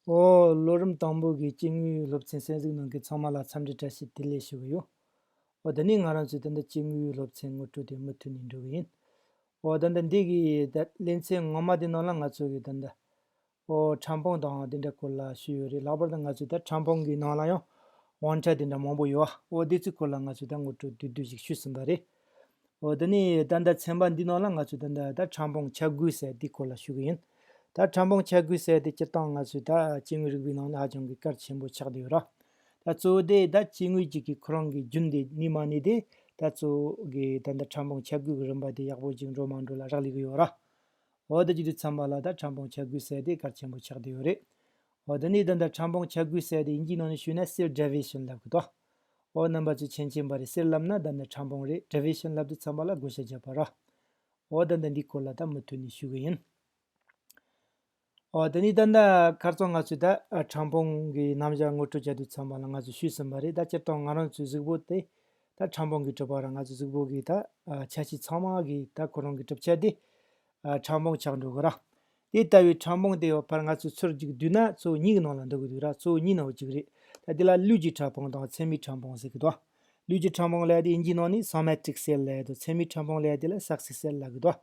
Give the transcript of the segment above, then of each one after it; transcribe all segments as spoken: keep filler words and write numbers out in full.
ཨོ། ལོ་རིམ་དང་པོ་གི་སྐྱེ་དངོས་སློབ་ཚན་གསན་གཟིགས་གནང་མཁན་ཚང་མ་ལ་འཚམས་འདྲི་བཀྲ་ཤིས་བདེ་ལེགས་ཞུ་གི་ཡོད། ཨོ། ད་ནི་ང་རང་ཚོས་ད་ལྟ་སྐྱེ་དངོས་སློབ་ཚན་ངོ་སྤྲོད་དེ་མུ་མཐུད་ནས་འགྲོ་གི་ཡིན། ཨོ། ད་ལྟ་འདི་གི་ད་ལེ་ཚན་ངོ་མ་དེ་ནང་ལ་ང་ཚོ་གི་ད་ལྟ། ཨོ། ཕྲ་ཕུང་དང་དེ་འདྲ་སྐོར་ལ་ཞུས་ཡོད་རེད། ལྷག་པར་དུ་ང་ཚོས་ད་ཕྲ་ཕུང་གི་ནང་ལ་ཡང་དབང་ཆ་དེ་འདྲ་མང་པོ་ཡོད་པ། ཨོ། དེ་ཚོའི་སྐོར་ལ་ང་ཚོས་ད་ངོ་སྤྲོད་བསྡུས་བསྡུས་ཤིག་ཞུས་ཟིན་པ་རེད། ཨོ། དེ་ནས་ད་ལྟ་ཚན་པ་འདི་ནང་ལ་ང་ཚོས་ད་ལྟ་ད་ཕྲ་ཕུང་ཆ་བགོས་ཟེར་དེའི་སྐོར་ལ་ཞུ་གི་ཡིན། ད་ཕྲ་ཕུང་ཆ་བགོས་ཟེར་དེ་སྤྱིར་བཏང་ང་ཚོས་ད་སྐྱེ་དངོས་རིག་པའི་ནང་ལ་ཧ་ཅང་གི་གལ་ཆེན་པོ་ཆགས་བསྡད་ཡོད་ར། ད་གཙོ་བོ་དེ་ད་སྐྱེ་དངོས་གཅིག་གི་ཁོ་རང་གི་རྒྱུན་དེ་གནས་མ་གནས་དེ་ད་གཙོ་བོ་གི་ད་ལྟ་ཕྲ་ཕུང་ཆ་བགོས་ཀྱི་རིམ་པ་དེ་ཡག་པོ་ཅིག་འགྲོ་མ་འགྲོ་ལ་རག་ལས་ཀྱི་ཡོད་ར། འོ། དེ་བྱེད་དུས་ཙམ་པ་ལ་ད་ཕྲ་ཕུང་ཆ་བགོས་ཟེར་དེ་གལ་ཆེན་པོ་ཆགས་བསྡད་ཡོད་རེད། འོ། དེ་ནས་ད་ལྟ་ཕྲ་ཕུང་ཆ་བགོས་ཟེར་དེ་དབྱིན་ཇིའི་ནང་ནས་ཞུས་ན་cell division ལབ་གི་འདུག་འོ། རྣམ་པ་ཚོས་མཁྱེན་མཁྱེན་པ་རེད། cell ལབ་ན་ད་ནི་ཕྲ་ཕུང་རེད། division ལབ་དུས་ཙམ་པ་ལ་བགོ་བཤའ་བརྒྱབ་པ་ར། འོ། ད་ལྟ་འདིའི་སྐོར་ལ་ད་མུ་མཐུད་ནས་ཞུ་གི་ཡིན། འོ། དེ་ནས་ད་ལྟ་ཁ་སང་ང་ཚོས་ད་ཨ་ཕྲ་ཕུང་གི་རྣམ་གཞག་ངོ་སྤྲོད་བྱ་དུས་ཙམ་པ་ལ་ང་ཚོས་ཞུས་ཟིན་པ་རེད། ད་སྤྱིར་བཏང་ང་རང་ཚོའི་གཟུགས་པོ་དེ་ད་ཕྲ་ཕུང་གིས་གྲུབ་པ་ར། ང་ཚོའི་གཟུགས་པོ་གི་ད་ཨ་ཆ་ཤས་ཚང་མ་གི་ད་ཁོ་རང་གི་གྲུབ་ཆ་དེ་ཨ་ཕྲ་ཕུང་ཆགས་འགྲོ་གི་ར། དེ་ལྟ་བུའི་ཕྲ་ཕུང་དེ་ཡོད་པར་ང་ཚོས་ཚུར་གཅིག་བསྡུས་ན་གཙོ་བོ་གཉིས་ཀྱི་ནང་ལ་འདུ་གི་འདུག་ར། གཙོ་བོ་གཉིས་ནང་གཅིག་རེད། ད་དེ་ལ་ལུས་ཀྱི་ཕྲ་ཕུང་དང་ཚད་མའི་ཕྲ་ཕུང་ཟེར་གི་འདུག་ལུས་ཀྱི་ཕྲ་ཕུང་ལབ་ཡ་དེ་དབྱིན་ཇིའི་ནང་ནས་somatic cell ལབ་ཡ་དང་། ཚད་མའི་ཕྲ་ཕུང་ལབ་ཡ་དེ་ལ་sexy cell ལབ་གི་འདུག་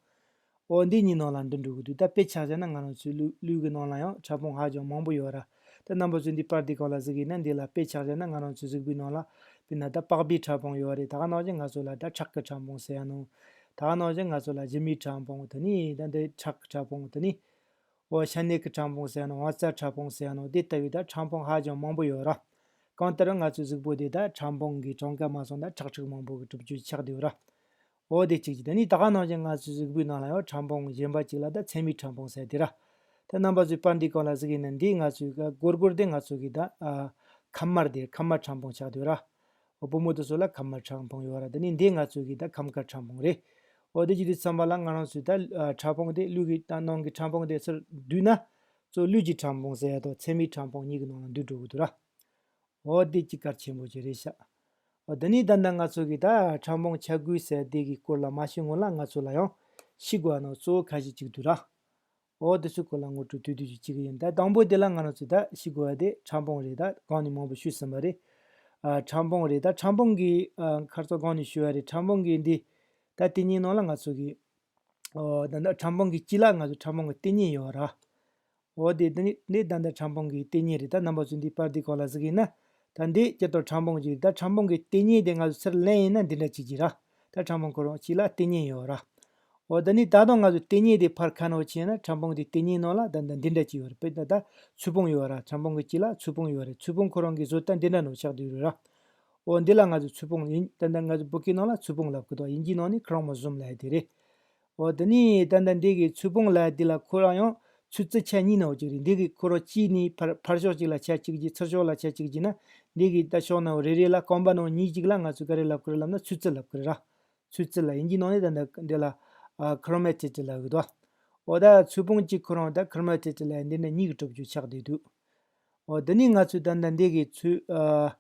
འོ། འདི་གཉིས་ནང་ལ་འདུ་འགྲོ་གི་འདུག་ད་དཔེ་ཆ་བཞག་ན་ང་རང་ཚོའི་ལུས་ལུས་ཀྱི་ནང་ལ་ཡང་ཕྲ་ཕུང་ཧ་ཅང་མང་པོ་ཡོད་ར། ད་རྣམ་པ་ཚོས་འདི་པར་འདི་སྒང་ལ་གཟིགས་ཡིན་ན་འདི་ལ་དཔེ་ཆ་བཞག་ན་ང་རང་ཚོའི་གཟུགས་པོའི་ནང་ལ་དཔེར་ན་ད་པགས་པའི་ཕྲ་ཕུང་ཡོད་རེད། ད་ག་ནང་བཞིན་ང་ཚོ་ལ་ད་ཁྲག་གི་ཕྲ་ཕུང་ཟེར་ཡ་ནོ། ད་ག་ནང་བཞིན་ང་ཚོ་ལ་ལྗིད་མའི་ཕྲ་ཕུང་། དེ་ནས་ད་འདི་ཁྲག་གི་ཕྲ་ཕུང་། དེ་ནས་འོ་ཤ་གནད་ཀྱི་ཕྲ་ཕུང་ཟེར་ཡ་ནོ། དབང་རྩ་ཕྲ་ཕུང་ཟེར་ཡ་ནོ། འདི་ལྟ་བུའི་ད་ཕྲ་ཕུང་ཧ་ཅང་མང་པོ་ཡོད་ར། གང་ལྟར་ང་ཚོའི་གཟུགས་པོ་འདི་ད་ཕྲ་ཕུང་གི་གྲངས་ཀ་མ་སོང་ད་ཁྲག་ཁྲིག་མང་པོ་གི་གྲུབ་རྒྱུ་ཆགས་བསྡད་ཡོད་ར། འོ་དེ་གཅིག་གཅིག་དེ་ནི་ད་ག་ནང་བཞིན་ང་ཚོའི་གཟུགས་པོའི་ནང་ལ་ཡང་ཕྲ་ཕུང་གཞན་པ་གཅིག་ལ་ད་ཚད་མའི་ཕྲ་ཕུང་ཟེར་དེ་ར། ད་རྣམ་པ་ཚོས་པར་འདི་སྒང་ལ་གཟིགས་ཡིན་ན་འདི་ང་ཚོའི་ག་སྒོར་སྒོར་དེ་ང་ཚོ་གི་ད་ཨ་ཁམས་དམར་དེ་ཁམས་དམར་ཕྲ་ཕུང་ཆགས་བསྡད་ཡོད་ར། འོ་བུ་མོ་དེ་ཚོ་ལ་ཁམས་དམར་ཕྲ་ཕུང་ཡོད་ར། དེ་ནི་འདི་ང་ཚོ་གི་ད་ཁམས་དཀར་ཕྲ་ཕུང་རེད། འོ་དེ་བྱེད་དུས་ཙམ་པ་ལ་ང་རང་ཚོའི་ད་ཨ་ཕྲ་ཕུང་དེ་ལུས་ཀྱི་ད་ནང་གི་ཕྲ་ཕུང་དེ་ཚུར་བསྡུས་ན་གཙོ་ལུས་ཀྱི་ཕྲ་ཕུང་ཟེར་ཡ་དང་ཚད་མའི་ཕྲ་ཕུང་གཉིས་ཀྱི་ནང་ལ་འདུས་འགྲོ་གི་འདུག་ར། འོ་དེ་གཅིག་གལ་ཆེན་པོ་ཅིག་རེད་ཤག་འོ་དེ་ནི་ད་ལྟ་ང་ཚོ་གི་ད་ཕྲ་ཕུང་ཆ་བགོས་ཟེར་དེ་གི་སྐོར་ལ་མ་ཤེས་སྔོན་ལ་ང་ཚོ་ལ་ཡང་ཤེས་དགོས་པ་ནང་གཙོ་བོ་ཁ་ཤས་ཅིག་འདུག་ར། འོ་དེ་ཚོའི་སྐོར་ལ་ངོ་སྤྲོད་བསྡུས་བསྡུས་ཅིག་བྱེད་ཀྱི་ཡིན། ད་དང་པོ་དེ་ལ་ང་རང་ཚོས་ད་ཤེས་དགོས་པ་དེ་ཕྲ་ཕུང་རེད། ད་གོང་ནས་མང་པོ་ཞུས་ཟིན་པ་རེད། ཨ་ཕྲ་ཕུང་རེད། ད་ཕྲ་ཕུང་གི་ཨ་ཁ་རྩང་གོང་ནས་ཞུས་པ་རེད། ཕྲ་ཕུང་གི་འདི་ད་དེ་གཉིས་ནང་ལ་ང་ཚོ་གི་འོ་ད་ད་ཕྲ་ཕུང་གི་དཀྱིལ་ལ་ང་ཚོ་ཕྲ་ཕུང་གི་ལྟེ་གནས་ཡོད་ར། འོ་དེ་འདི་ནི་འདི་ད་ལྟ་ཕྲ་ཕུང་གི་ལྟེ་གནས་རེད། ད་རྣམ་པ་ཚོས་འདི་པར་འདི་སྒང་ལ་གཟིགས་ཡིན་ན་ད་འདི་སྤྱིར་བཏང་ཕྲ་ཕུང་གཅིག་རེད། ད་ཕྲ་ཕུང་གི་ལྟེ་གནས་དེ་ང་ཚོ་ཚུར་ལེན་ཡིན་ན་འདི་འདྲ་གཅིག་གཅིག་ར། ད་ཕྲ་ཕུང་ཁོ་རང་གཅིག་ལ་ལྟེ་གནས་ཡོད་ར། འོ་ད་ནི་ད་དུང་ང་ཚོ་ལྟེ་གནས་དེ་ཕར་ཁ་ནང་ཕྱིན་ན་ཕྲ་ཕུང་དེ་ལྟེ་གནས་ནང་ལ་ད་ད་འདི་འདྲ་གཅིག་ཡོད་རེད། དཔེར་ན་ད་ཚོས་ཕུང་ཡོད་ར། ཕྲ་ཕུང་གི་དཀྱིལ་ལ་ཚོས་ཕུང་ཡོད་རེད། ཚོས་ཕུང་ཁོ་རང་གི་བཟོ་ལྟ་འདི་འདྲ་ནང་ཆགས་བསྡད་ཡོད་རེད་ར། འོ་འདི་ལ་ང་ཚོ་ཚོས་ཕུང་ཡིན། ད་ད་ང་ཚོ་བོད་སྐད་ནང་ལ་ཚོས་ཕུང་ལབ་གི་འདུག་དབྱིན་ཇིའི་ནང་ནས་ཁྲོ་མོ་སོམ་ལབ་ཡ་དེ་རེད། འོ་དེ་ནི་ད་ལྟ་འདི་གི་ཚོས་ཕུང་ལབ་ཡ་འདི་ལ་ཁོ་རང་ཡང་ཚོས་རྩི་ཆ་གཉིས་ནང་གཅིག་རེད། འདི་གི་ཁོ་རང་དཀྱིལ་ནས་ཕར་ཕར་ཕྱོགས་གཅིག་ལ་ཆ་གཅིག་གཅིག་ཚུར་ཕྱོགས་ལ་ཆ་གཅིག་གཅིག་ན་འདི་གི་ད་ཕྱོགས་ནང་རེ་རེ་ལ་རྐང་པ་ནང་གཉིས་གཅིག་ལ་ང་ཚོས་ག་རེ་ལབ་གི་རེད་ལབ་ན་ཚོས་རྩི་ལབ་གི་རེད་ར། ཚོས་རྩི་ལ་དབྱིན་ཇིའི་ནང་ནས་ད་ལྟ་འདི་ལ་ཨ་ཁྲོ་མ་ཊིག་ལབ་གི་འདུག་འོ་ད་ཚོས་ཕུང་གཅིག་ཁོ་རང་ད་ཁྲོ་མ་ཊིག་ལབ་ཡ་འདི་འདྲ་གཉིས་ཀྱི་གྲུབ་རྒྱུ་ཆགས་བསྡད་འདུག་འོ་དེ་ནི་ང་ཚོས་ད་ལྟ་འདི་གི་ཚོས་ཨ་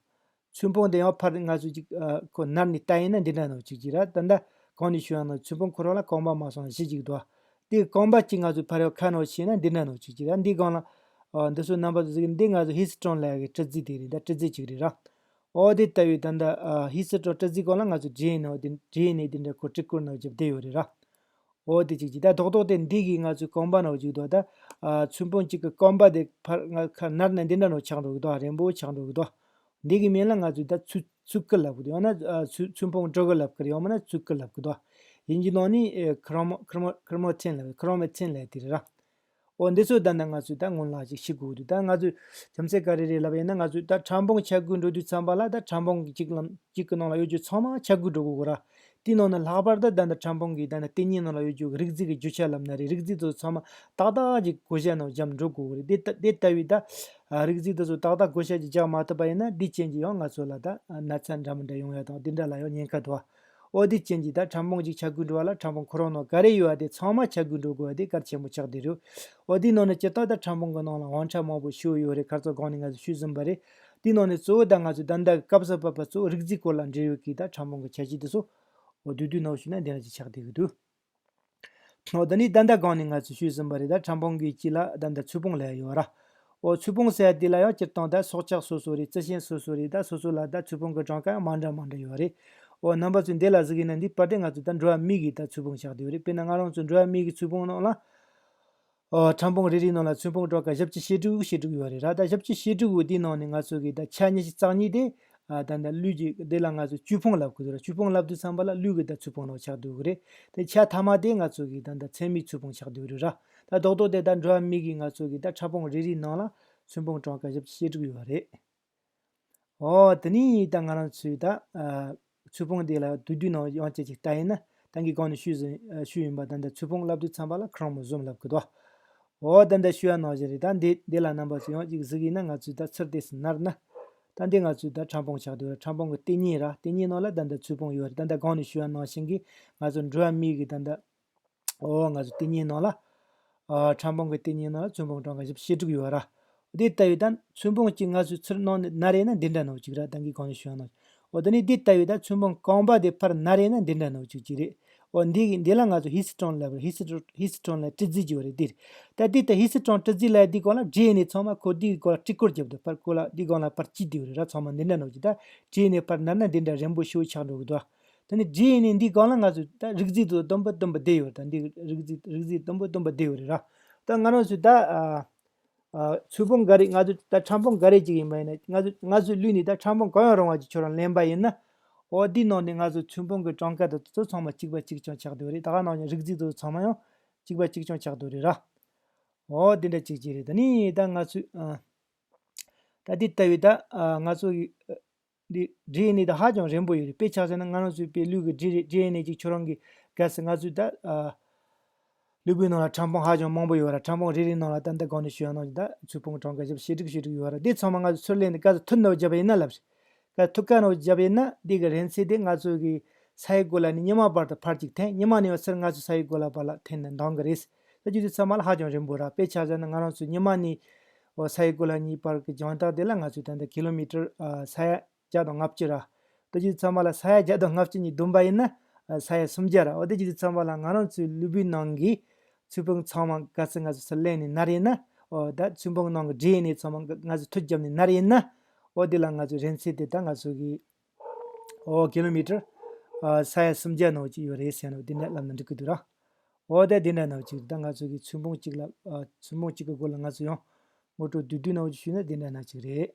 ཚོས་ཕུང་དེ་ཡང་ཕར་ང་ཚོས་ཅིག་ཨ་ཁོ་ནར་ནས་བལྟས་ཡིན་ན་འདི་འདྲ་ནང་གཅིག་གཅིག་ར། ད་ལྟ་གོང་ནས་ཞུས་ཡ་ནང་ཚོས་ཕུང་ཁོ་རང་ལ་རྐང་པ་མ་སོང་བཞི་གཅིག་འདུག་དེ་རྐང་པ་གཅིག་ང་ཚོས་ཕར་ཡང་ཁ་ནང་ཕྱིན་ན་འདི་འདྲ་ནང་གཅིག་གཅིག་ར། འདི་སྒང་ལ་ཨ་འདི་ཚོ་རྣམ་པ་ཚོ་གཟིགས། འདི་ང་ཚོ་ཧི་སི་ཊོན་ལབ་ཡ་གི་སྤྲི་རྫས་དེ་རེད། ད་སྤྲི་རྫས་གཅིག་རེད་ར། འོ་དེ་ལྟ་བུའི་ད་ལྟ་ཨ་ཧི་སི་ཊོན་སྤྲི་རྫས་སྒང་ལ་ང་ཚོ་ཌི་ཨེན་ཨེ་དེ་ཌི་ཨེན་ཨེ་དེ་འདྲ་ཁོ་སྤྲི་གུར་ནང་བརྒྱབ་བསྡད་ཡོད་རེད་ར། འོ་དེ་གཅིག་གཅིག་ད་རྡོག་རྡོག་དེ་འདི་གི་ང་ཚོའི་རྐང་པ་ནང་བརྒྱུགས་འདུག་ད་ཨ་ཚོས་ཕུང་གཅིག་གི་རྐང་པ་དེ་ཕར་ང་ཁ་ནར་ནས་འདི་འདྲ་ནང་ཆགས་འགྲོ་གི་འདུག་རིང་པོ་ཆགས་འགྲོ་གི་འདུག་འདི་གི་མིང་ལ་ང་ཚོས་ད་ཚོས་ཚོས་ཀི་ལབ་གི་འདུག་ཡང་ན་ཨ་ཚོས་ཚོས་ཕུང་སྤྲི་གུར་ལབ་གི་རེད། ཡང་མིན་ན་ཚོས་ཀི་ལབ་གི་འདུག་དབྱིན་ཇིའི་ནང་ནས་ཨེ་ཁྲོ་མོ་ཁྲོ་མོ་ཁྲོ་མོ་ཊིན་ལབ་ཁྲོ་མེ་ཐིན་ལབ་དེ་རེད་ར། འོ་འདི་ཚོ་ད་ནི་ང་ཚོས་ད་སྔོན་ལ་ཅིག་ཤེས་དགོས་འདུག་ད་ང་ཚོས་རྒྱུ་མཚན་ག་རེ་རེད་ལབ་ཡིན་ན་ང་ཚོས་ད་ཕྲ་ཕུང་ཆ་བགོས་འགྲོ་དུས་ཙམ་པ་ལ་ད་ཕྲ་ཕུང་གཅིག་ལམ་གཅིག་གི་ནང་ལ་ཡོད་རྒྱུ་ཚང་མ་ཆ་བགོས་འགྲོ་དགོས་གི་ར། དེའི་ནང་ནས་ལྷག་པར་དུ་ད་ནི་ཕྲ་ཕུང་གི་ད་ནི་ལྟེ་གནས་ནང་ལ་ཡོད་རྒྱུ་རིགས་རྫས་ཀྱི་རྒྱུ་ཆ་ལབ་ན་རེད། རིགས་རྫས་དེ་ཚོ་ཚང་མ་ཏག་ཏག་ཅིག་བགོ་བཤའ་ནང་བརྒྱབ་འགྲོ་དགོས་གི་རེད། དེ་ལྟ་དེ་ལྟ་བུའི་ད་རིགས་རྫས་དེ་ཚོ་ཏག་ཏག་བགོ་བཤའ་ཅིག་རྒྱག་མ་ཐུབ་པ་ཡིན་ན་འདི་རྐྱེན་གྱིས་ཡང་ང་ཚོ་ལ་ད་ན་ཚ་འདྲ་མི་འདྲ་ཡོང་ཡ་དང་འདི་འདྲ་ལ་ཡང་ཉེན་ཁ་འདུག་འོ་དེ་རྐྱེན་གྱིས་ད་ཕྲ་ཕུང་གཅིག་ཆ་བགོས་འགྲོ་བ་ལ་ཕྲ་ཕུང་ཁོ་རང་ནང་ག་རེ་ཡོད་པ་དེ་ཚང་མ་ཆ་བགོས་འགྲོ་དགོས་པ་དེ་གལ་ཆེན་པོ་ཆགས་བསྡད་རེད། འོ་དེའི་ནང་ནས་སྤྱིར་བཏང་ད་ཕྲ་ཕུང་གི་ནང་ལ་དབང་ཆ་མང་པོ་ཞིག་ཡོད་རེད། ཁ་རྩང་སྒང་ནས་ང་ཚོས་ཞུས་ཟིན་པ་རེད། དེའི་ནང་ནས་གཙོ་བོ་ད་ང་ཚོས་ད་ལྟ་སྐབས་སུ་བབས་པ་གཙོ་བོ་རིགས་རྫས་སྐོར་ལ་འབྲེལ་ཡོད་ཀྱི་ད་ཕྲ་ཕུང་གི་ཁྱད་ཆོས་དེ་ཚོ་འོ་བསྡུས་བསྡུས་ནང་ཞུས་ན་འདི་འདྲ་ཅིག་ཆགས་བསྡད་ཀྱི་འདུག་འོ་ད་ནི་ད་ལྟ་སྒང་ནས་ང་ཚོས་ཞུས་ཟིན་པ་རེད། ད་ཕྲ་ཕུང་གི་དཀྱིལ་ལ་ད་ལྟ་ཚོས་ཕུང་ལབ་ཡ་ཡོད་ར། ཨོ་ཚོས་ཕུང་ཟེར་ཡ་དེ་ལ་ཡང་སྤྱིར་བཏང་ད་སྲོག་ཆགས་སོ་སོ་རེད། རྩི་ཤིང་སོ་སོ་རེད། ད་སོ་སོ་ལ་ད་ཚོས་ཕུང་གི་གྲངས་ཀ་ཡང་མ་འདྲ་མ་འདྲ་ཡོད་རེད། ཨོ་རྣམ་པ་ཚོས་འདི་ལ་གཟིགས་ཡིན་ན་འདི་བར་དེ་ང་ཚོས་ད་འགྲོ་བ་མིའི་གི་ད་ཚོས་ཕུང་ཆགས་བསྡད་ཡོད་རེད། དཔེར་ན་ང་རང་ཚོས་འགྲོ་བ་མིའི་གི་ཚོས་ཕུང་ནང་ལ། ཨོ་ཕྲ་ཕུང་རེ་རེའི་ནང་ལ་ཚོས་ཕུང་གྲངས་ཀ་བཞི་བཅུ་ཞེ་དྲུག་ཞེ་དྲུག་ཡོད་རེད་ར། ད་བཞི་བཅུ་ཞེ་དྲུག་གི་དེའི་ནང་ནས་ང་ཚོ་གི་ད་ཆ་ཉི་ཤུ་རྩ་གཉིས་དེ་ཨ་ད་ད་ལུས་ཀྱི་དེ་ལ་ང་ཚོ་བཅོས་ཕུང་ལབ་དགོས་རེད། བཅོས་ཕུང་ལབ་དུས་ཙམ་པ་ལ་ལུས་ཀྱི་ད་ཚོས་ཕུང་ནང་ཆགས་བསྡད་ཀྱི་རེད། དེ་ཆ་ཐ་མ་དེ་ང་ཚོ་གི་ད་ད་ཚད་མའི་ཚོས་ཕུང་ཆགས་བསྡད་རེད་ར། ད་རྡོག་རྡོག་དེ་ད་འགྲོ་བ་མི་གི་ང་ཚོ་གི་ད་ཕྲ་ཕུང་རེ་རེའི་ནང་ལ་ཚོས་ཕུང་གྲངས་ཀ་བཞི་བཅུ་ཞེ་དྲུག་ཡོད་རེད། ཨོ་དེ་ནས་ད་ང་རང་ཚོས་ད་ཨ་ཚོས་ཕུང་དེ་ལ་བསྡུས་བསྡུས་ནང་ཡང་ཅིག་ཅིག་ལྟ་ཡིན་ན། ད་གིན་གོང་ནས་ཞུས་ཟིན་ཨ་ཞུས་ཡིན་པ། ད་ད་ཚོས་ཕུང་ལབ་དུས་ཙམ་པ་ལ་ཁྲོ་མོ་ཟོམ་ལབ་གི་འདུག་ཨོ་ད་ད་ཞུ་ཡ་ནང་བཞིན་རེད། ད་འདི་འདི་ལ་རྣམ་པ་ཚོས་ཡང་ཅིག་གཟིགས་ཡིན་ན། ང་ཚོས་ད་ཚུར་དེ་སུ་ནར་ན། ད་འདི་ང་ཚོས་ད་ཕྲ་ཕུང་ཆགས་བསྡད་ཡོད་རེད། ཕྲ་ཕུང་གི་ལྟེ་བརྙན་ར། ལྟེ་བརྙན་ནང་ལ་ད་ད་ཚོས་ཕུང་ཡོད་རེད། ད་ད་གོང་ནས་ཞུ་ཡ་ནང་བཞིན་གི་ང་ཚོ་འགྲོ་བ་མི་གི་ད་ད་ཨོ་ང་ཚོ་ལྟེ་བརྙན་ནང་ལ། ཨ་ཕྲ་ཕུང་གི་ལྟེ་བརྙན་ནང་ལ་ཚོས་ཕུང་གྲངས་ཀ་བཞི་བཅུ་ཞེ་དྲུག་ཡོད་ར། འདི་ལྟ་བུའི་ད་ཚོས་ཕུང་གཅིག་ང་ཚོས་ཚུར་ནང་ནས་ནར་ཡིན་ན་འདི་འདྲ་ནོ་གཅིག་ར། ད་གིན་གོང་ནས་ཞུས་ནོ། ཨོ་ད་ནི་འདི་ལྟ་བུའི་ད་ཚོས་ཕུང་རྐང་པ་དེ་ཕར་ནར་ཡིན་ན་འདི་འདྲ་ནོ་གཅིག་གཅིག་རེད། ཨོ་འདི་གི་འདི་ལ་ང་ཚོ་ཧི་སི་ཀྲོན་ལབ་ར། ཧི་སི་ཀྲོན་ཧི་སི་ཀྲོན་ལ་སྤྲི་རྫས་ཅིག་ཡོད་རེད། འདི་རེད། ད་འདི་ལྟ་ཧི་སི་ཀྲོན་སྤྲི་རྫས་ལབ་འདི་སྒང་ལ་ཌི་ཨེན་ཨེ་ཚང་མ་ཁོ་འདི་གི་སྒང་ལ་སྤྲི་སྐོར་རྒྱབ་འདུག་ཕར་སྐོར་ལ་འདི་སྒང་ལ་ཕར་གཅིག་འདི་ཡོད་རེད་ར། ཚང་མ་འདི་འདྲ་ནོ་གཅིག་ད་ཌི་ཨེན་ཨེ་ཕར་ནར་ན་འདི་འདྲ་རིང་པོ་ཞེ་པོ་ཆགས་འགྲོ་གི་འདུག་ད་ནི་ཌི་ཨེན་ཨེ་འདི་སྒང་ལ་ང་ཚོས་ད་རིགས་རྫས་དུ་དུམ་བུ་དུམ་བུ་བསྡད་ཡོད་རེད། ད་འདི་རིགས་རྫས་རིགས་རྫས་དུམ་བུ་དུམ་བུ་བསྡད་ཡོད་རེད་ར། ད་ང་རང་ཚོས་ད་ཨ་ཨ་ཚོས་ཕུང་འགའ་རེ་ང་ཚོ་ད་ཕྲ་ཕུང་འགའ་རེ་ཅིག་ཡིན་པ་ཡིན་ན། ང་ཚོ་ང་ཚོའི་ལུས་ནས་ད་ཕྲ་ཕུང་གང་ཡང་རུང་བ་ཅིག་ཁྱོད་རང་ལེན་པ་ཡིན་ན། ཨོ་འདིའི་ནང་ནས་ང་ཚོ་ཚོས་ཕུང་གི་གྲངས་ཀ་དེ་ཚོ་ཚང་མ་གཅིག་པ་གཅིག་རྐྱང་ཆགས་བསྡད་ཡོད་རེད། ད་ག་ནང་བཞིན་རིགས་རྫས་དེ་ཚོ་ཚང་མ་ཡང་གཅིག་པ་གཅིག་རྐྱང་ཆགས་བསྡད་ཡོད་རེད་ར། ཨོ་འདི་འདྲ་ཅིག་ཅིག་རེད། ད་ནི་ད་ང་ཚོས་ཨ་ད་འདི་ལྟ་བུའི་ད་ཨ་ང་ཚོ་གི་འདི་ཌི་ཨེན་ཨེ་དེ་ཧ་ཅང་རན་པོ་ཡོད་རེད། དཔེ་ཆ་བཞག་ན་ང་རང་ཚོའི་དཔེ་ལུས་ཀྱི་ཌི་ཌི་ཨེན་ཨེ་ཅིག་ཁྱོད་རང་གི་གལ་སྲིད་ང་ཚོའི་ད་ཨ་ལུས་པོའི་ནང་ལ་ཕྲ་ཕུང་ཧ་ཅང་མང་པོ་ཡོད་ར། ཕྲ་ཕུང་རེ་རེའི་ནང་ལ་ད་ལྟ་གོང་ནས་ཞུས་ཡ་ནང་བཞིན་ད་ཚོས་ཕུང་གྲངས་ཀ་བཞི་བཅུ་ཞེ་དྲུག་ཞེ་དྲུག་ཡོད་ར། དེ་ཚང་མ་ང་ཚོ་ཚུར་ལེན་ནས་ག་ཚོད་ཐུར་ནང་བརྒྱབ་པ་ཡིན་ན་ལབ་རེད། ག་ཐུར་ཀ་ནང་བརྒྱབ་པ་ཡིན་ན་དེ་གི་རིང་ཚད་དེ་ང་ཚོ་གི་ས་ཡི་གོ་ལ་ནས་ཉི་མ་བར་དུ་ཕར་གཅིག་འཐེན། ཉི་མ་ནས་ཡང་ཚུར་ང་ཚོ་ས་ཡི་གོ་ལ་བར་ལ་འཐེན་ནས་འདང་གི་རེད། ད་ཅི་དུས་ཚང་མ་ལ་ཧ་ཅང་རན་པོ་ར། དཔེ་ཆ་བཞག་ན་ང་རང་ཚོ་ཉི་མ་ནས་ཨོ་ས་ཡི་གོ་ལ་གཉིས་བར་གྱི་རྒྱང་ཐག་དེ་ལ་ང་ཚོས་ད་ལྟ་ཀི་ལོ་མི་ཊར་ཨ་ས་ཡ་བརྒྱ་དང་ལྔ་བཅུ་ར། ད་ཅི་དུས་ཚང་མ་ལ་ས་ཡ་བརྒྱ་དང་ལྔ་བཅུ་གཉིས་བསྡོམས་པ་ཡིན་ན་ཨ་ས་ཡ་སུམ་བརྒྱ་ར། ཨོ་ད་ཅི་དུས་ཚང་མ་ལ་ང་རང་ཚོའི་ལུས་པོའི་ནང་གི་ཚོས་ཕུང་ཚང་མ་ག་ཚོད་ང་ཚོས་ཚུར་ལེན་ནས་ནར་ཡིན་ན། ཨོ་ད་ཚོས་ཕུང་ནང་གི་ཌི་ཨེན་ཨེ་ཚང་མ་ང་ཚོས་ཐུར་བརྒྱབ་ནས་ནར་ཡིན་ན། ཨོ་དེ་ལ་ང་ཚོའི་རིང་ཚད་དེ་ད་ང་ཚོ་གི་ཨོ་ཀི་ལོ་མི་ཊར་ཨ་ས་ཡ་སུམ་བརྒྱ་ནང་ཅིག་ཡོད་རེད་ཟེར་ནས་འདི་འདྲ་ལབ་ན་འགྲིག་གི་འདུག་ར། ཨོ་ད་འདི་འདྲ་ནང་ཅིག་ད་ང་ཚོ་གི་ཚོས་ཕུང་གཅིག་ལ་ཨ་ཚོས་ཕུང་གཅིག་གི་སྒོ་ལ་ང་ཚོ་ཡང་ངོ་སྤྲོད་བསྡུས་བསྡུས་ནང་ཅིག་ཞུས་ན་འདི་འདྲ་ནང་ཅིག་རེད།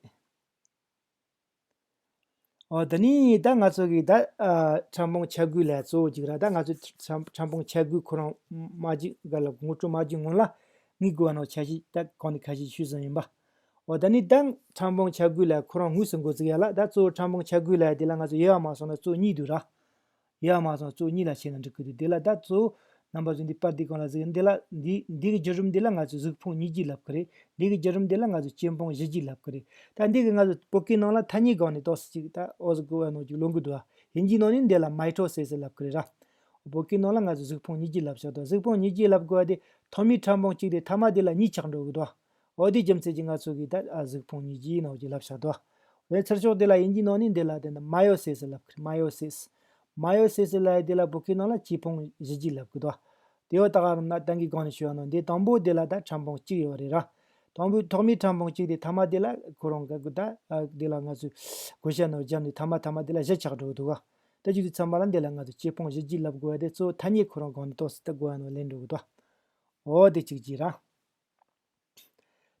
ཨོ་ད་ནི་ད་ང་ཚོ་གི་ད་ཨ་ཕྲ་ཕུང་ཆ་བགོས་ལ་གཙོ་བོ་གཅིག་ར། ད་ང་ཚོ་ཕྲ་ཕྲ་ཕུང་ཆ་བགོས་ཁོ་རང་མ་གཅིག་ག་ལ་ངོ་སྤྲོད་མ་གཅིག་སྔོན་ལ་ངས་དགོས་པ་ནང་ཆ་ཤས་ད་གོང་ནས་ཁ་ཤས་ཞུས་ཟིན་ཡིན་པ། འོ་ད་ནི་ད་ཕྲ་ཕུང་ཆ་བགོས་ལ་ཁོ་རང་དངོས་སུ་འགོ་བཙུགས་ཡ་ལ། ད་གཙོ་བོ་ཕྲ་ཕུང་ཆ་བགོས་ལ་དེ་ལ་ང་ཚོ་དབྱེ་བ་མ་སོང་ན་གཙོ་བོ་གཉིས་འདུག་ར། དབྱེ་བ་མ་སོང་ན་གཙོ་བོ་གཉིས་ལ་ཕྱེ་ན་འགྲིག་གི་འདུག་དེ་ལ་ད་གཙོ་བོ་རྣམ་པ་ཚོ་འདི་པར་འདི་སྒང་ལ་གཟིགས། འདི་ལ་འདི་འདི་གི་བརྒྱུད་རིམ་འདི་ལ་ང་ཚོ་གཟུགས་ཕུང་གཉིས་བརྒྱུད་ལབ་གི་རེད། འདི་གི་བརྒྱུད་རིམ་འདི་ལ་ང་ཚོ་ལྕེ་ཕུང་བཞི་བརྒྱུད་ལབ་གི་རེད། ད་འདི་གི་ང་ཚོ་བོད་སྐད་ནང་ལ་ཐ་སྙད་སྒང་ནས་ཏོག་ཙམ་ཅིག་ད་འོ་ཟིག་གོ་བ་ནང་ཅིག་ལོན་གི་འདུག་ཨ། དབྱིན་ཇིའི་ནང་ནས་འདི་ལ་མའི་ཊོ་སིས་ལབ་གི་རེད་ར། བོད་སྐད་ནང་ལ་ང་ཚོ་གཟུགས་ཕུང་གཉིས་བརྒྱུད་ལབ་བཞག་འདུག་གཟུགས་ཕུང་གཉིས་བརྒྱུད་ལབ་དགོས་པ་དེ་ཐོག་མའི་ཕྲ་ཕུང་གཅིག་དེ་ཐ་མ་དེ་ལ་གཉིས་ཆགས་འགྲོ་གི་འདུག་འོ་དེའི་རྒྱུ་མཚན་གྱིས་ང་ཚོ་གིས་ད་ཨ་གཟུགས་ཕུང་གཉིས་བརྒྱུད་ནང་ཅིག་ལབ་བཞག་འདུག་འོ་ཚུར་ཕྱོགས་དེ་ལ་དབྱིན་ཇིའི་ནང་ནས་འདི་ལ་དེ་ནི་མའི་ཡོ་སིས་ལབ་གི་རེད། མའི་ཡོ་སིས། མའི་ཡོ་སིས་ལབ་ཡ་དེ་ལ་བོད་སྐད་ནང་ལ་ལྕེ་ཕུང་བཞི་བརྒྱུད་ལབ་གི་འདུག་དེ་འོ་ད་ག་རང་ན་ད་གིན་གོང་ནས་ཞུས་པ་ནང་འདི་དང་པོ་དེ་ལ་ད་ཕྲ་ཕུང་གཅིག་ཡོད་རེད་ར། དང་པོའི་ཐོག་མའི་ཕྲ་ཕུང་གཅིག་དེ་ཐ་མ་དེ་ལ་ཁོ་རང་ག་གི་ད་ཨ་དེ་ལ་ང་ཚོས་བགོ་བཤའ་ནང་བརྒྱབ་ནས་ཐ་མ་ཐ་མ་དེ་ལ་བཞི་ཆགས་འགྲོ་གི་འདུག་ག་ད་ཅི་དུས་ཚང་མ་ལ་འདི་ལ་ང་ཚོ་ལྕེ་ཕུང་བཞི་བརྒྱུད་ལབ་དགོས་པ་དེ་གཙོ་བོ་ཐ་སྙད་ཁོ་རང་སྒང་ནས་ཏོག་ཙམ་ད་གོ་བ་ནང་ལེན་འགྲོ་གི་འདུག་འོ་དེ་གཅིག་གཅིག་ར།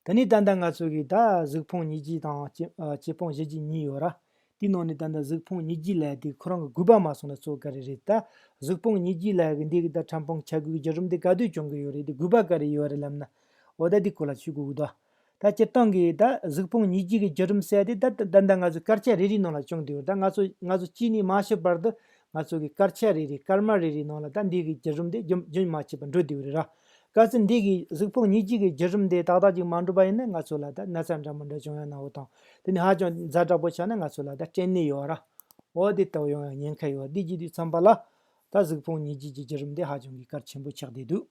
ད་ནི་ད་ལྟ་ང་ཚོ་གི་ད་གཟུགས་ཕུང་གཉིས་བརྒྱུད་དང་ལྕེ་ཨ་ལྕེ་ཕུང་བཞི་བརྒྱུད་གཉིས་ཡོད་ར། དེའི་ནང་ནས་ད་ལྟ་གཟུགས་ཕུང་གཉིས་བརྒྱུད་ལབ་ཡ་དེ་ཁོ་རང་གི་དགོས་པ་མ་སོང་ན་གཙོ་བོ་ག་རེ་རེད། ད་གཟུགས་ཕུང་གཉིས་བརྒྱུད་ལབ་ཡ་གི་འདི་གི་ད་ཕྲ་ཕུང་ཆ་བགོས་ཀྱི་བརྒྱུད་རིམ་དེ་ག་དུས་བྱུང་གི་ཡོད་རེད། དེ་དགོས་པ་ག་རེ་ཡོད་རེད་ལབ་ན། འོ་ད་འདི་སྐོར་ལ་ཞུ་དགོས་ཀྱི་འདུག་ད་སྤྱིར་བཏང་གི་ད་གཟུགས་ཕུང་གཉིས་བརྒྱུད་ཀྱི་བརྒྱུད་རིམ་ཟེར་ཡ་དེ་ད་ད་ད་ལྟ་ང་ཚོ་སྐར་ཆ་རེ་རེའི་ནང་ལ་བྱུང་བསྡད་ཡོད། ད་ང་ཚོ་ང་ཚོ་སྐྱེས་ནས་མ་ཤི་བར་དུ་ང་ཚོ་གི་སྐར་ཆ་རེ་རེ་སྐར་མ་རེ་རེའི་ནང་ལ་ད་འདི་གི་བརྒྱུད་རིམ་དེ་རྒྱུན་རྒྱུན་མ་ཆད་པར་འགྲོ་བསྡད་ཡོད་རེད་ར། གལ་སྲིད་འདི་གི་གཟུགས་ཕུང་གཉིས་བརྒྱུད་ཀྱི་བརྒྱུད་རིམ་དེ་ཏག་ཏག་ཅིག་མ་འགྲུབ་པ་ཡིན་ན་ང་ཚོ་ལ་ད་ན་ཚ་འདྲ་མི་འདྲ་བྱུང་ཡ་ན་འོ་དང་། དེ་ནི་ཧ་ཅང་ཛ་དྲག་པོ་ཆགས་ན་ང་ཚོ་ལ་ད་སྐྲན་ནད་ཡོད་ར། འོ་དེ་ལྟ་བུ་ཡོང་ཡ་ཉེན་ཁ་ཡོད། འདི་བརྒྱུད་དུས་ཙམ་པ་ལ་ད་གཟུགས་ཕུང་གཉིས་བརྒྱུད་ཀྱི་བརྒྱུད་རིམ་དེ་ཧ་ཅང་གི་གལ་ཆེན་པོ་ཆགས་བསྡད་འདུག་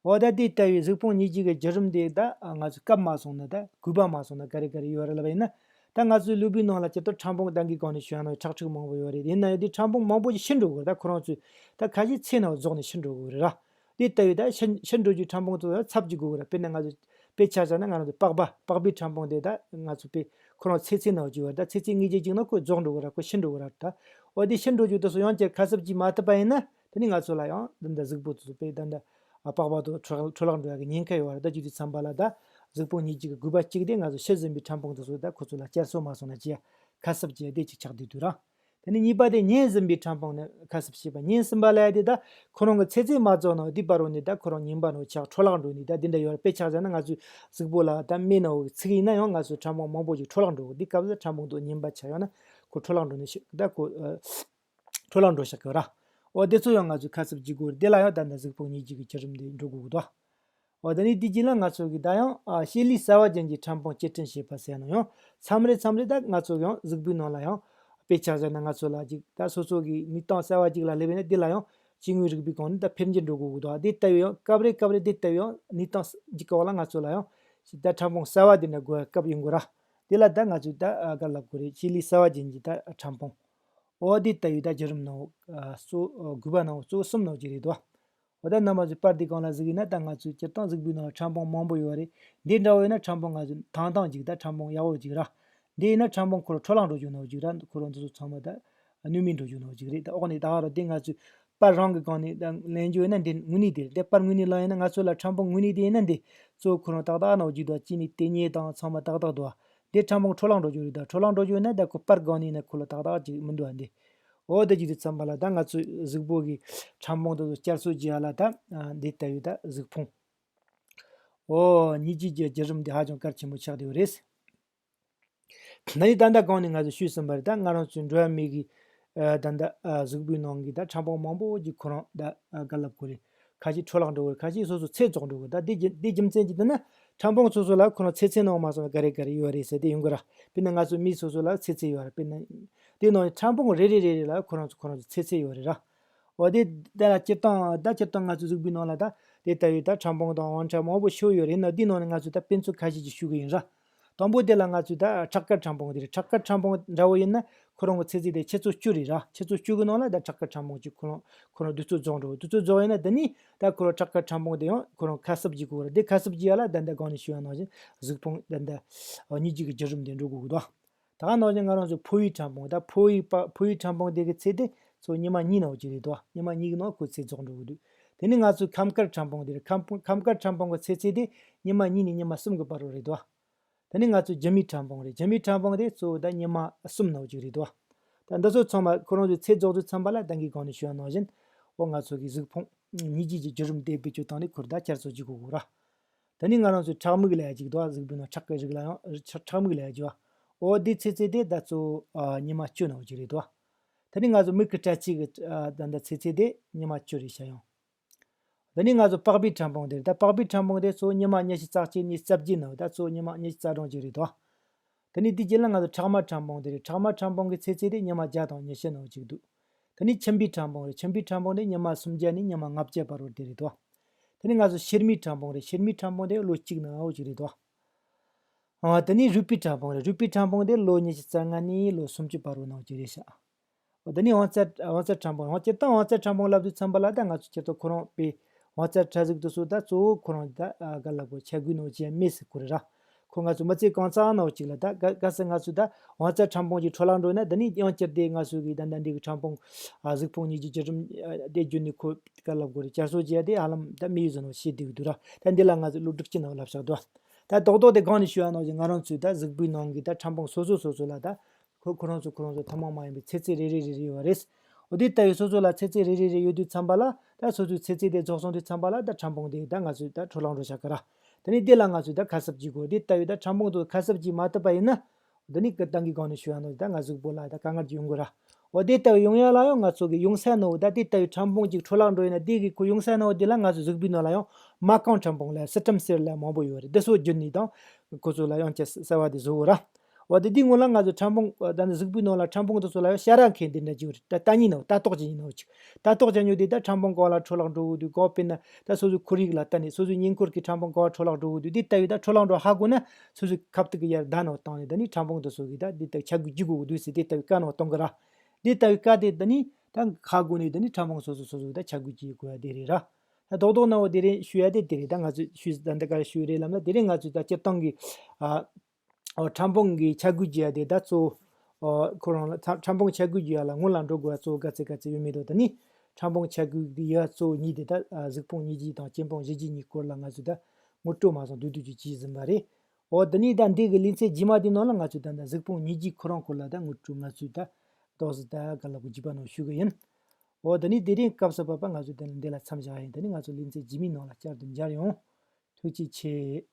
འོ་ད་དེ་ལྟ་བུའི་གཟུགས་ཕུང་གཉིས་བརྒྱུད་ཀྱི་བརྒྱུད་རིམ་དེ་ད་ང་ཚོ་སྐབས་མ་སོང་ན་ད་དགོས་པ་མ་སོང་ན་ག་རེ་ག་རེ་ཡོད་རེད་ལབ་པ་ཡིན་ན། ད་ང་ཚོའི་ལུས་པོའི་ནང་ལ་སྤྱིར་བཏང་ཕྲ་ཕུང་ད་གིན་གོང་ནས་ཞུས་ཡ་ནང་ཁྲག་ཁྲིག་མང་པོ་ཡོད་རེད། ཡིན་ན་ཡང་དེ་ཕྲ་ཕུང་མང་པོ་ཞིག་ཤི་འགྲོ་དགོས་རེད། ད་ཁོ་རང་ཚོས་ད་ཁ་ཤས་ཚེ་ནང་རྫོགས་ནས་ཤི་འགྲོ་དགོས་རེད་ར། དེ་ལྟ་བུའི་ད་ཤི་ཤི་འགྲོ་རྒྱུའི་ཕྲ་ཕུང་ཚོ་ཚབ་ཀྱི་དགོས་རེད། དཔེར་ན་ང་ཚོ་ དཔེ་ཆ་བཞག་ན་ང་རང་ཚོ་པགས་པ་པགས་པའི་ཕྲ་ཕུང་དེ་ད་ང་ཚོ་དཔེ་ཁོ་རང་ཚེ་ཚད་ནང་བཅུག་པ་རེད། ད་ཚེ་ཚད་ངེས་ཅན་ཅིག་ན་ཁོ་རྫོགས་འགྲོ་གི་ར། ཁོ་ཤི་འགྲོ་གི་ར། ད་འོ་དེ་ཤི་འགྲོ་རྒྱུ་དེ་ཚོ་ཡང་བསྐྱར་ཁ་གསབ་ཅིག་མ་ཐུབ་པ་ཡིན་ན་དེ་ནི་ང་ཚོ་ལ་ཡང་ད་ལྟ་གཟུགས་པོ་དེ་ཚོ་དཔེ་ད་ལྟ་ཨ་པགས་པ་དེ་འཕྲོ་འཕྲོ་བརླག་འགྲོ་ཡ་གི་ཉེན་ཁ་ཡོད་པ་རེད། ད་བྱས་དུས་ཙམ་པ་ལ་ད་གཟུགས་ཕུང་ཉིས་བརྒྱ་གི་དགུ་པ་གཅིག་དེ་ང་ཚོ་ཤི་ཟིན་པའི་ཕྲ་ཕུང་དེ་ཚོ་ད་ཁོ་ཚོ་ལ་བསྐྱར་གསོ་མ་སོང་ན་ཅི་ཡ་ཁ་གསབ་ཅི་ཡ་དེ་ཅིག་ཆགས་བསྡད་འདུག་ར། དེ་ནས་གཉིས་པ་དེ་ཉན་ཟིན་པའི་ཕྲ་ཕུང་ནི་ཁ་གསབ་བྱས་པ། ཉན་ཟིན་པ་ལབ་ཡ་དེ་ད་ཁོ་རང་གི་ཚེ་ཚད་མ་རྫོགས་ནའང་དེའི་བར་རུ་ནས་ད་ཁོ་རང་ཉིན་པ་ནང་ཆགས་འཕྲོ་བརླག་འགྲོ་ནས་ད་དེ་འདྲ་ཡོད་རེད། དཔེ་ཆ་བཞག་ན་ང་ཚོའི་གཟུགས་པོ་ལ་ད་སྨན་ནང་འོག་ཚིག་ཡིན་ན་ཡང་ང་ཚོའི་ཕྲ་ཕུང་མང་པོ་ཞིག་འཕྲོ་བརླག་འགྲོ་གི། དེ་སྐབས་སུ་ཕྲ་ཕུང་དེ་ཉིན་པ་ཆགས་ཡོང་ན་ཁོ་འཕྲོ་བརླག་འགྲོ་ནས་ཤི་ད་ཁོ་ཨ་འཕྲོ་བརླག་འགྲོ་ཤག་གི་ར། འོ་དེ་ཚོ་ཡང་ང་ཚོས་ཁ་གསབ་བྱེད་དགོས་རེད། དེ་ལ་ཡང་ད་ལྟ་གཟུགས་ཕུང་ཉིས་བརྒྱ་གི་བརྒྱུད་རིམ་དེ་འགྲོ་དགོས་ཀྱི་འདུག་འོ་ད་ནི་དེ་རྗེས་ལ་ང་ཚོ་གི་ད་ཡང་ཨ་ཤེལ་ལུས་གསར་བ་ཅན་གྱི་ཕྲ་ཕུང་སྐྱེད་སྲིང་བྱེད་པ་ཟེར་ན་ཡང་མཚམས་རེ་མཚམས་རེ་ད་ང་ཚོ་ཡང་གཟུགས་པོའི་ནང་ལ་ཡང་དཔེ་ཆ་བཞག་ན་ང་ཚོ་ལ་ཅིག་ད་སོ་སོ་གི་གནས་སྟངས་གསར་བ་ཅིག་ལ་སླེབས་ཡོད་ན་དེ་ལ་ཡང་སྐྱེ་དངོས་རིག་པའི་སྒང་ནས་ད་འཕེལ་འགྱུར་འགྲོ་དགོས་ཀྱི་འདུག་དེ་ལྟ་བུའི་ཡང་སྐབས་རེ་སྐབས་རེ་དེ་ལྟ་བུའི་ཡང་གནས་སྟངས་ཅིག་གི་འོག་ལ་ང་ཚོ་ལ་ཡང་ཅིག་ད་ཕྲ་ཕུང་གསར་བ་དེ་འདྲ་དགོས་སྐབས་ཡོང་གི་ར། དེ་ལ་ད་ང་ཚོས་ད་ཨ་ག་ལབ་དགོས་རེད། ཤེལ་ལུས་གསར་བ་ཅན་གྱི་ད་ཕྲ་ཕུང་། འོ་དེ་ལྟ་བུའི་ད་བརྒྱུད་རིམ་ནང་ཨ་གཙོ་ཨ་དགུ་པ་ནང་གཙོ་བོ་གསུམ་ནང་གཅིག་རེད་དོ། འོ་ད་རྣམ་པ་ཚོས་པར་འདི་སྒང་ལ་གཟིགས་ཡིན་ན་ད་ང་ཚོའི་སྤྱིར་བཏང་གཟུགས་པོའི་ནང་ལ་ཕྲ་ཕུང་མང་པོ་ཡོད་རེད། འདི་འདྲ་བོ་ཡིན་ན་ཕྲ་ཕུང་ང་ཚོ་ཐང་ཐང་ཅིག་ད་ཕྲ་ཕུང་ཡག་པོ་ཅིག་ར། འདི་ཡིན་ན་ཕྲ་ཕུང་ཁོ་རང་འཕྲོ་བརླག་འགྲོ་རྒྱུ་ནོར་ཅིག་ར། ཁོ་རང་ཚོ་ཚང་མ་ད་གནོད་མེད་འགྲོ་རྒྱུ་ནོར་ཅིག་རེད། ད་འོག་ནས་ད་ག་ར་འདི་ང་ཚོས་པར་རང་གི་སྒང་ནས་ད་ལེན་རྒྱུ་ཡིན་ན་འདི་དངོས་གནས་དེ་རེད། འདི་པར་དངོས་གནས་ལོན་ཡིན་ན་ང་ཚོ་ལ་ཕྲ་ཕུང་དངོས་གནས་དེ་ཡིན་ན་འདི་གཙོ་བོ་ཁོ་རང་ཏག་ཏག་ནོར་ཅིག་འདུག་ཅི་ནས་དེ་ཉེ་དང་ཚང་མ་ཏག་ཏག་འདུག་འདི་ཕྲ་ཕུང་འཕྲོ་བརླག་འགྲོ་རྒྱུ་རེད། ད་འཕྲོ་བརླག་འགྲོ་རྒྱུ་ཡིན་ན་ད་ཁོ་པར་སྒང་ནས་ཡིན་ན་ཁོ་ལ་ཏག་ཏག་ཅིག་མི་འདུག་འདི། འོ་དེ་ཅིག་དུས་ཙམ་པ་ལ་ད་ང་ཚོའི་གཟུགས་པོ་གི་ཕྲ་ཕུང་དེ་ཚོ་བསྐྱར་གསོ་བྱེད་ཡ་ལ་ད་ཨ་འདི་ལྟ་བུའི་ད་གཟུགས་ཕུང་། འོ་ཉིས་བརྒྱ་གི་བརྒྱུད་རིམ་འདི་ཧ་ཅང་གལ་ཆེན་པོ་ཆགས་བསྡད་ཡོད་རེད། ད་ནི་ད་ལྟ་གོང་ནས་ང་ཚོས་ཞུས་ཟིན་པ་རེད། ད་ང་རང་ཚོའི་འགྲོ་བ་མི་གི་ཨ་ད་ལྟ་ཨ་གཟུགས་པོའི་ནང་གི་ད་ཕྲ་ཕུང་མང་པོ་ཅིག་ཁོ་རང་ད་ཨ་ག་ལབ་དགོས་རེད། ཁ་ཤས་འཕྲོ་བརླག་འགྲོ་གི་རེད། ཁ་ཤས་སོ་སོ་ཚད་རྫོགས་འགྲོ་གི་རེད། ད་འདི་རྒྱུ་འདི་རྒྱུ་མཚན་གྱིས་ད་ནི་ཕྲ་ཕུང་སོ་སོ་ལ་ཁོ་རང་ཚེ་ཚད་ནང་མ་སོང་ན་ག་རེ་ག་རེ་ཡོད་རེད་ཟེར་དེ་ཡོང་གི་ར། དཔེར་ན་ང་ཚོ་མི་སོ་སོ་ལ་ཚེ་ཚད་ཡོད་རེད། དཔེར་ན་དེ་ནང་ཕྲ་ཕུང་རེ་རེ་རེ་རེ་ལ་ཁོ་རང་ཚོ་ཁོ་རང་ཚོ་ཚེ་ཚད་ཡོད་རེད་ར། འོ་དེ་དེ་ལ་སྤྱིར་བཏང་ད་སྤྱིར་བཏང་ང་ཚོའི་གཟུགས་པོའི་ནང་ལ་ད་དེ་ལྟ་བུའི་ད་ཕྲ་ཕུང་དང་དབང་ཕྲ་མང་པོ་ཤོར་ཡོད་རེད། ན་འདི་ནང་ནས་ང་ཚོས་ད་དཔེ་མཚོན་ཁ་ཤས་ཅིག་ཞུ་གི་ཡིན་ར། དང་པོ་དེ་ལ་ང་ཚོས་ད་ཁྲག་དཀར་ཕྲ་ཕུང་དེ་རེད། ཁྲག་དཀར་ཕྲ་ཕུང་འདྲ་བོ་ཡིན་ན་ཁོ་རང་གི་ཚེ་ཚད་དེ་ཆུ་ཚོད་བཅུ་རེད་ར། ཆུ་ཚོད་བཅུ་གི་ནང་ལ་ད་ཁྲག་དཀར་ཕྲ་ཕུང་ཅིག་ཁོ་རང་ཁོ་རང་དུས་ཚོད་རྫོགས་འགྲོ། དུས་ཚོད་རྫོགས་ཡིན་ན་དེ་ནི་ད་ཁོ་རང་ཁྲག་དཀར་ཕྲ་ཕུང་དེ་ཡང་ཁོ་རང་ཁ་གསབ་བྱེད་དགོས་རེད། དེ་ཁ་གསབ་བྱེད་ཡ་ལ་ད་ལྟ་གོང་ནས་ཞུ་ཡ་ནང་བཞིན་གཟུགས་ཕུང་ད་ལྟ་ཉིས་བརྒྱ་གི་བརྒྱུད་རིམ་དེ་འགྲོ་དགོས་ཀྱི་འདུག་ད་ག་ནང་བཞིན་ང་རང་ཚོ་ཕོ་བའི་ཕྲ་ཕུང་། ད་ཕོ་བའི་པ་ཕོ་བའི་ཕྲ་ཕུང་དེ་གི་ཚད་དེ་ཚོ་ཉི་མ་གཉིས་ནང་བཅུག་རེད་དོ། ཉི་མ་གཉིས་ཀྱི་ནང་ཁོའི་ཚད་རྫོགས་འགྲོ་གི་འདུག་དེ་ནི་ང་ཚོའི་ཁམས་དཀར་ཕྲ་ཕུང་དེ་རེད། ཁམས་ཁམས་དཀར་ཕྲ་ཕུང་གི་ཚད་ཚད་དེ་ཉི་མ་གཉིས་ནས་ཉི་མ་གསུམ་གྱི་བར་རུ་རེད་དོ། དེ་ནི་ང་ཚོའི་རྒྱུ་མའི་ཕྲ་ཕུང་རེད། རྒྱུ་མའི་ཕྲ་ཕུང་དེ་གཙོ་བོ་ད་ཉི་མ་གསུམ་ནང་བཅུག་རེད་དོ། ད་འདི་ཚོ་ཚང་མ་ཁོ་རང་ཚོའི་ཚད་རྫོགས་དུས་ཙམ་པ་ལ་ད་གིན་གོང་ནས་ཞུ་བ་ནང་བཞིན་འོ་ང་ཚོ་གི་གཟུགས་ཕུང་ཉིས་བརྒྱ་གི་བརྒྱུད་རིམ་དེ་བེད་སྤྱོད་བཏང་ནས་ཁོར་ད་བསྐྱར་གསོ་བྱེད་དགོས་གོ་ར། དེ་ནི་ང་རང་ཚོའི་ཁྲག་མིག་ལབ་ཡ་ཅིག་འདུག་གཟུགས་པོའི་ནང་ཁྲག་གི་རིགས་ལ་ཡང་ཁྲག་ཁྲག་མིག་ལབ་ཡ་ཅིག་འོ་དེ་ཚེ་ཚད་དེ་ད་གཙོ་བོ་ཨ་ཉི་མ་བཅུ་ནང་བཅུག་རེད་འདུག་དེ་ནི་ང་ཚོ་མིག་གི་སྤྲ་ཚིལ་གི་ཨ་ད་ད་ཚེ་ཚད་དེ་ཉི་མ་བཅུ་རེད་ཤག་ཡང་། དེ་ནི་ང་ཚོ་པགས་པའི་ཕྲ་ཕུང་དེ་རེད། ད་པགས་པའི་ཕྲ་ཕུང་དེ་གཙོ་བོ་ཉི་མ་ཉི་ཤུ་རྩ་གཅིག་ནས་རྩ་བརྒྱད་ནང་ད་གཙོ་བོ་ཉི་མ་ཉི་ཤུ་རྩ་གྲངས་ཅིག་རེད་འདུག་དེ་ནི་དེའི་རྗེས་ལ་ང་ཚོ་ཁྲག་མ་ཕྲ་ཕུང་དེ་རེད། ཁྲག་མ་ཕྲ་ཕུང་གི་ཚེ་ཚད་དེ་ཉི་མ་བརྒྱ་དང་ཉི་ཤུ་ནང་གཅིག་འདུག་དེ་ནི་མཆིན་པའི་ཕྲ་ཕུང་རེད། མཆིན་པའི་ཕྲ་ཕུང་དེ་ཉི་མ་སུམ་བརྒྱ་ནས་ཉི་མ་ལྔ་བརྒྱ་བར་དུ་དེ་རེད་དོ། དེ་ནི་ང་ཚོ་གཤེར་མའི་ཕྲ་ཕུང་རེད། གཤེར་མའི་ཕྲ་ཕུང་དེ་ལོ་གཅིག་ནང་འོ་གཅིག་རེད་དོ། ཨ་དེ་ནི་རུས་པའི་ཕྲ་ཕུང་རེད། རུས་པའི་ཕྲ་ཕུང་དེ་ལོ་ཉི་ཤུ་རྩ་ལྔ་ནས་ལོ་སུམ་ཅུ་བར་དུ་ནང་གཅིག་རེད་ཤག་འོ་དེ་ནི་དབང་རྩ་དབང་རྩ་ཕྲ་ཕུང་། འོ་སྤྱིར་བཏང་དབང་རྩ་ཕྲ་ཕུང་ལབ་དུས་ཙམ་པ་ལ་ད་ང་ཚོ་སྤྱིར་བཏང་ཁོ་རང་དཔེ་དབང་རྩ་ཕྲ་གཟུགས་དེ་ཚོ་ད་གཙོ་བོ་ཁོ་རང་ད་ཨ་ག་ལབ་དགོས། ཆ་གོས་ནང་བཅས་མེད་ཟེར་གོ་རེད་ར། ཁོ་ང་ཚོ་མི་ཚེ་གང་ཙམ་ནང་གཅིག་ལ་ད་ག་གལ་སྲིད་ང་ཚོ་ད་དབང་རྩ་ཕྲ་ཕུང་གཅིག་འཕྲོ་བརླག་འགྲོ་ན་དེ་ནི་ཡང་བསྐྱར་དེ་ང་ཚོ་གི་ད་ད་འདི་གི་ཕྲ་ཕུང་ཨ་གཟུགས་ཕུང་གཉིས་ཀྱི་བརྒྱུད་རིམ་ཨ་དེ་བརྒྱུད་ནས་ཁོ་ག་ལབ་དགོས་རེད། བསྐྱར་གསོ་བྱས་ཏེ་ཧ་ལམ་ད་མི་ཡུལ་ཟིན་ནོ་ཤེས་བསྡད་ཀྱི་འདུག་ར། ད་འདི་ལ་ང་ཚོ་བློ་སྒྲིག་ཅི་ནང་ལབ་ཤག་འདུག་ད་རྡོག་རྡོག་དེ་གང་ནས་ཞུ་ཡ་ནང་བཞིན་ང་རང་ཚོའི་ད་གཟུགས་པོའི་ནང་གི་ད་ཕྲ་ཕུང་སོ་སོ་སོ་སོ་ལ་ད་ཁོ་ཁོ་རང་ཚོ་ཁོ་རང་ཚོ་ཐུན་མོང་མ་ཡིན་པའི་ཚེ་ཚད་རེ་རེ་རེ་རེ་ཡོད་རེད། འོ་དེ་ལྟ་བུའི་སོ་སོ་ལ་ཚེ་ཚད་རེ་རེ་རེ་ཡོད་དུས་ཙམ་པ་ལ་ད་སོ་སོའི་ཚེ་ཚད་དེ་རྫོགས་སོང་དུས་ཙམ་པ་ལ་ད་ཕྲ་ཕུང་དེ་ད་ང་ཚོས་ད་འཕྲོ་བརླག་འགྲོ་བཞག་གི་ར། དེ་ནས་དེ་ལ་ང་ཚོས་ད་ཁ་གསབ་བྱེད་དགོས། དེ་ལྟ་བུའི་ད་ཕྲ་ཕུང་དེ་ཁ་གསབ་བྱེད་མ་ཐུབ་པ་ཡིན་ན། དེ་ནི་ད་གིན་གོང་ནས་ཞུ་ཡ་ནང་ད་ང་གཟུགས་པོ་ལ་ད་དཀའ་ངལ་ཅིག་ཡོང་གི་ར། འོ་དེ་ལྟ་བུའི་ཡོང་ཡ་ལ་ཡང་ང་ཚོ་གི་ཡོང་ས་ནང་ད་དེ་ལྟ་བུའི་ཕྲ་ཕུང་ཅིག་འཕྲོ་བརླག་འགྲོ་ཡིན་ན་དེ་གི་ཁོ་ཡོང་ས་ནང་དེ་ལ་ང་ཚོ་གཟུགས་པོའི་ནང་ལ་ཡང་མ་རྐང་ཕྲ་ཕུང་ལ་སི་ཊམ་སེལ་ལ་མང་པོ་ཡོད་རེད། དེ་ཚོ་བརྒྱུད་ནས་དང་ཁོ་ཚོ་ལ་ཡང་ཅིག་གསར་བ་དེ་བཟོ་གི་ར། འོ་དེ་དེའི་སྔོན་ལ་ང་ཚོ་ཕྲ་ཕུང་ད་ནི་གཟུགས་པོའི་ནང་ལ་ཕྲ་ཕུང་དེ་ཚོ་ལ་ཡང་ཤ་ར་མཁན་དེ་འདྲ་ཅིག་ཡོད་རེད། ད་ལྟ་ཉིན་ནང་ལྟ་རྟོག་ཅིག་ཡིན་ནོ་ཅིག་ལྟ་རྟོག་བྱ་མྱོང་དེ་ད་ཕྲ་ཕུང་ག་བ་ལ་འཕྲོ་བརླག་འགྲོ་གི་འདུག་ག་དཔེར་ན་ད་སོ་སོའི་ཁོར་ཡུག་ལ་ལྟ་ནས་སོ་སོའི་ཉེ་འཁོར་གྱི་ཕྲ་ཕུང་ག་བ་འཕྲོ་བརླག་འགྲོ་གི་འདུག་དེ་ལྟ་བུའི་ད་འཕྲོ་བརླག་འགྲོ་ཧ་གོ་ན་སོ་སོའི་ཁབ་ཏིག་གི་ཡར་བརྡ་ནང་བཏང་ནས་ད་ནི་ཕྲ་ཕུང་དེ་ཚོ་གི་ད་འདི་ལྟ་བུ་ཆ་གོས་བརྒྱུད་དགོས་གི་འདུག་ཟེར་དེ་ལྟ་བུའི་བཀའ་ནང་གཏོང་གི་ར། དེ་ལྟ་བུའི་བཀའ་དེ་ད་ནི་ད་ཧ་གོ་ནས་ད་ནི་ཕྲ་ཕུང་སོ་སོ་སོ་སོ་གི་ད་ཆ་གོས་བརྒྱུད་དགོས་ཡ་དེ་རེད་ར། རྡོག་རྡོག་ནང་བོ་དེ་རིང་ཞུ་ཡ་དེ་དེ་རེད། ད་ང་ཚོས་ཞུས་ད་འདི་གར་ཞུ་རེད་ལབ་ན། དེ་རིང་ང་ཚོས་ད་སྤྱིར་བཏང་གི་ཨ་ཨོ་ཕྲ་ཕུང་གི་ཆ་བགོས་བྱེད་ཡ་དེ་ད་གཙོ་བོ་ཨོ་ཁོ་རང་ལ་ཕྲ་ཕྲ་ཕུང་ཆ་བགོས་བྱེད་ཡ་ལ་སྔོན་ལ་འགྲོ་དགོས་པ་གཙོ་བོ་ག་ཚད་ག་ཚད་ཡོད་མེད་དོ། ད་ནི་ཕྲ་ཕུང་ཆ་བགོས་ཀྱི་ཡ་གཙོ་བོ་གཉིས་དེ་ད་ཨ་གཟུགས་ཕུང་སྙེད་བརྒྱའི་དང་སྐྱེམས་ཕུང་བཞི་བརྒྱའི་གཉིས་སྐོར་ལ་ང་ཚོས་ད་ངོ་སྤྲོད་མ་སོང་བསྡུས་བསྡུས་ཀྱིས་བྱས་ཟིན་པ་རེད། ཨོ་ད་ནི་ད་འདི་གི་ལེ་ཚན་རྗེས་མ་དེའི་ནང་ལ་ང་ཚོས་ད་ད་གཟུགས་ཕུང་སྙེད་བརྒྱའི་ཁོ་རང་སྐོར་ལ་ད་ངོ་སྤྲོད་ང་ཚོས་ད་ཏོག་ཙམ་ད་ག་ལ་གོ་བརྒྱུད་པ་ནང་ཞུ་གི་ཡིན། འོ་ད་ནི་དེ་རིང་སྐབས་སུ་བབ་པ་ང་ཚོས་དེ་ནི་འདི་ལ་མཚམས་བཞག་ཡིན། ད་ནི་ང་ཚོ་ལེ་ཚན་རྗེས་མའི་ནང་ལ་བསྐྱར་དུ་མཇལ་ཡོང་། ཐུགས་རྗེ་ཆེ།